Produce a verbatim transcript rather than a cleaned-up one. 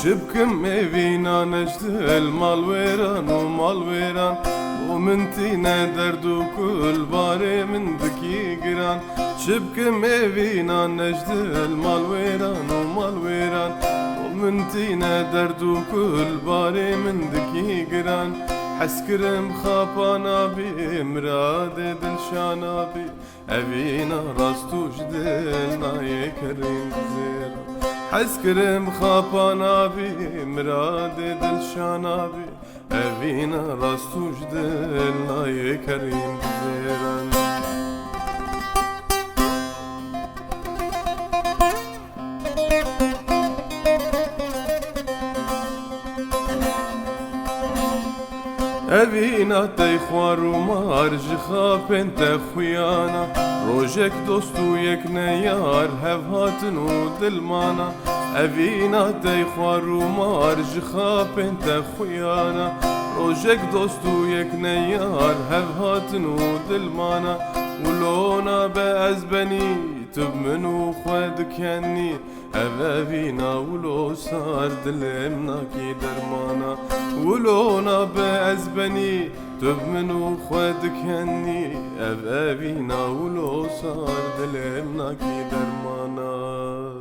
Çi bikim evîna nejdil malwêran û malwêran, bo min tîne derd û kul barê min dikî giran. Çi bikim evîna nejdil malwêran û malwêran, bo min tîne derd û kul barê min dikî giran. Hez kirim xapa nabî, miradê dilşa nabî. Evîna rast û ji dil nayê kerîn bizêr. Hez kirim xapa nabî, miradê dilşa nabî. Evîna rast û ji dil nayê kerîn bizêran. Evîna tey xwar û mar ji xapên te xuyana. Rojek dost û yek neyar hev hatin û dilmana. Evîna tey xwar û mar ji xapên te xuyana. Rojek dost û yek neyar hev hatin û dilmana. Wilo nabe ez benî, tu bi min û xwe dikenî. Ev evîna wilo sar dilê min nakî dermana. Wilo nabe ez benî, tu bi min û xwe dikenî. Ev evîna wilo sar dilê min nakî dermana.